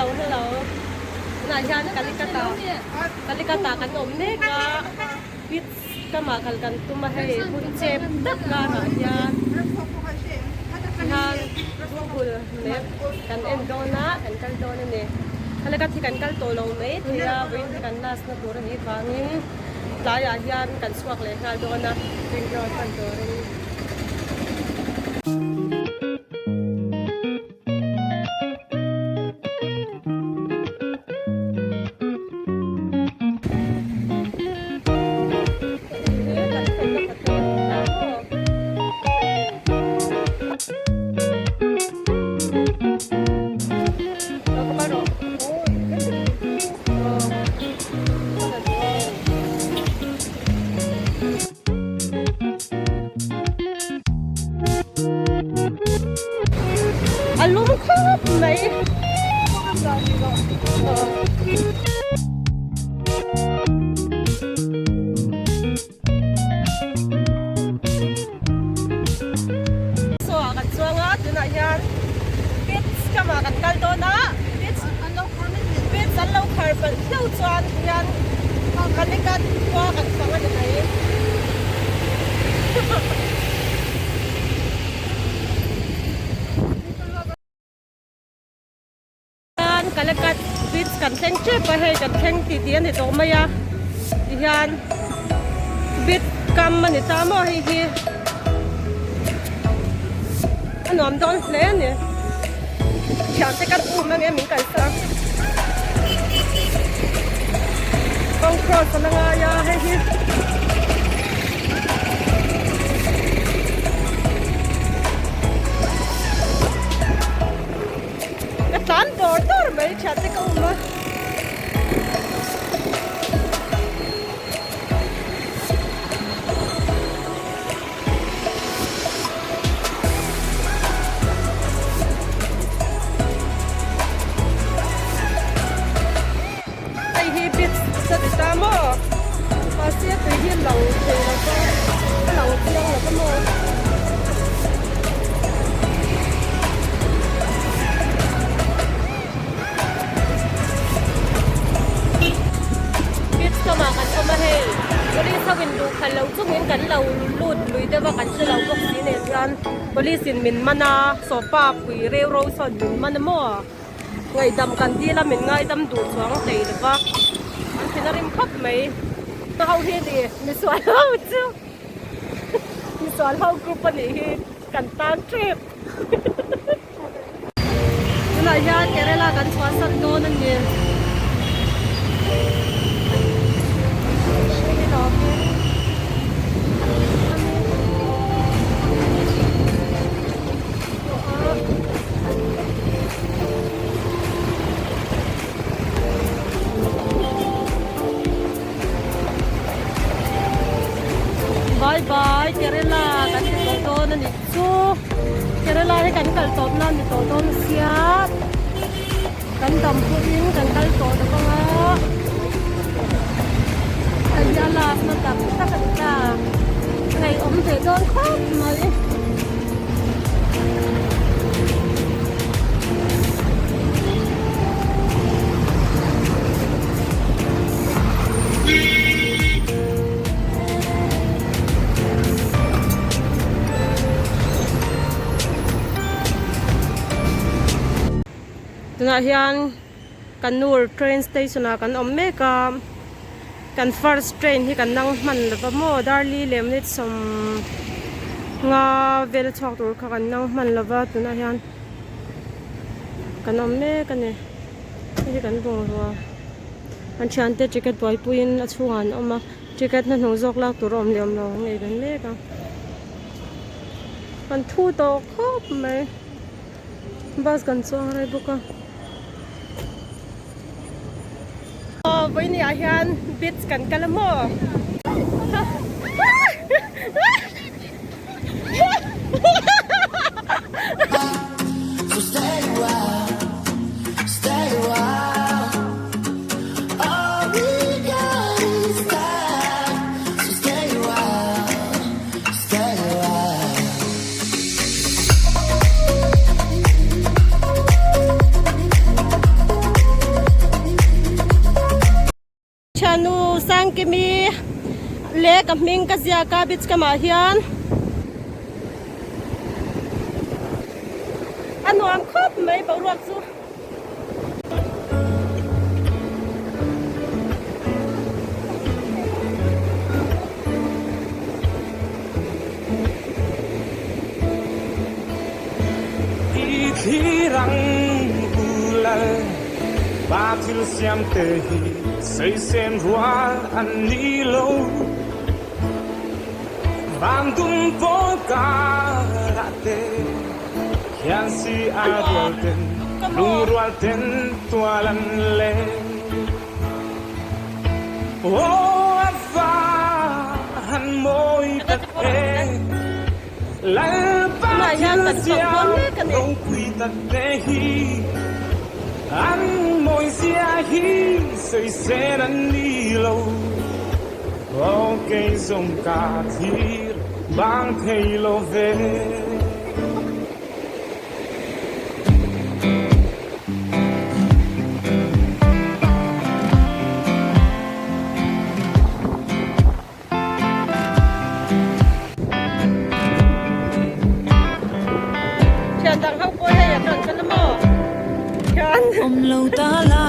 Hello tunah hian Kalikata Kalikata kan awm mek a beach kamah kal kan tum a hei hun chep tak karah hian hian Google map kan en dawn a kan kal dawn a ni Kalikat hi kan kal tawh lo mai thei a vawiin hi kan last na tur a nih vangin tlaiah hian kan chhuak leh nghal dawn a Bangalore pan turin. A lum khawp mai. Saw ah kan chuang a tunah hian pits kamah kan kal dawn a pits pits an lo khar palh hlauh chuan hian Kalikat khua kan fang a ni mai. Hian Kalakat beach kan thleng tep a hei kan thleng tih tih a ni tawh mai a tihian beach kam a ni ta maw hei hi a nuam dawn hle a ni thiante kan um ange min kalsan a kawng cross a la ngai a hei hi. Ka tlan dawr dawr mai thian te ka awm a. Hei hi beach a ni ta maw? Mahse tui hi a lang thei lo va, a lang chiang lo va maw? Beach lamah kan awm a hei, police ho in duh khalh lo chungin kan lo lut lui deuh a kan hre lo bawk si nen hian police in min man a, sawpa pui reu ro sawn min man a maw? Ngaihdam kan dil a min ngaidam duh chuang hlei lo va, an thin a rim khawp mai. Ka ho hi ni misual ho chu misual ho group a nih hi kan tan tep. Tunah hian Kerala kan chhuahsan dawn a ni. Bye bye Kerala kan ti tawh dawn a nih chu Kerala hi kan kal tawp na ni tawh dawn sia kan dam pawhin kan kal tawh lo ang a hei hi a last na tak tak a ni ta ngaihawm ve dawn khawp mai. Tunah hian Kannur train station ah kan awm mek a kan first train hi kan nang hman lova maw darli leh minute sawmnga vel chhuak tur kha kan nang hman lova tunah hian kan awm mek a ni hei hi kan bungrua an thiante ticket buaipuiin a chhungah an awm a ticket hnahnawh zawk lak tur a awm leh awm lo ang ngei ven mek a kan thu tawh khawp mai. Bus kan chuang rei bawk a. Aw vawiini ah hian beach kan kal a maw? Kimi leh ka hming ka ziak a beach camp ah hian a nuam khawp mai boruak chu. Tunah hian kan chhoh dawn mek a ni. Thian dang ho pawh hei an rawn kal a maw? Thian. Awm lo ta la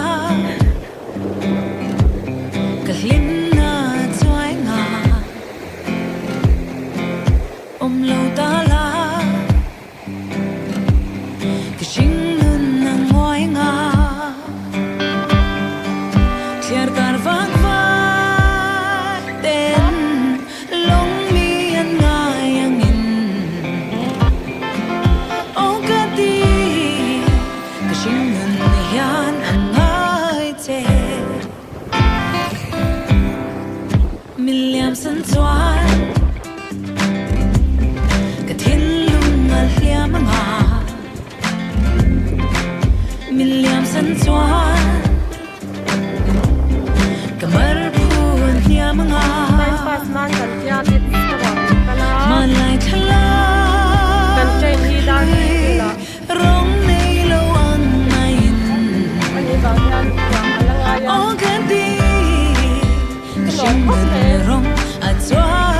ka hlim na chuai nga awm lo ta la ka hring nun a ngawi nga thliar kar vak vak ten lawng mi an ngai angin aw ka ti ka hring nun hian a ngai che Min liam san chuan ka thinlung a hliam anga Min liam san chuan ka mar phu an hliam anga Time pass nan kan tia bit ka rawn kal a Hmanlai thlalak kan train hi dar hnih velah rawng nei lo ang maiin ani vang hian ruang a la ngai a Aw ka ti ka ka lawm hring khawp nun mai. rawng a chuai.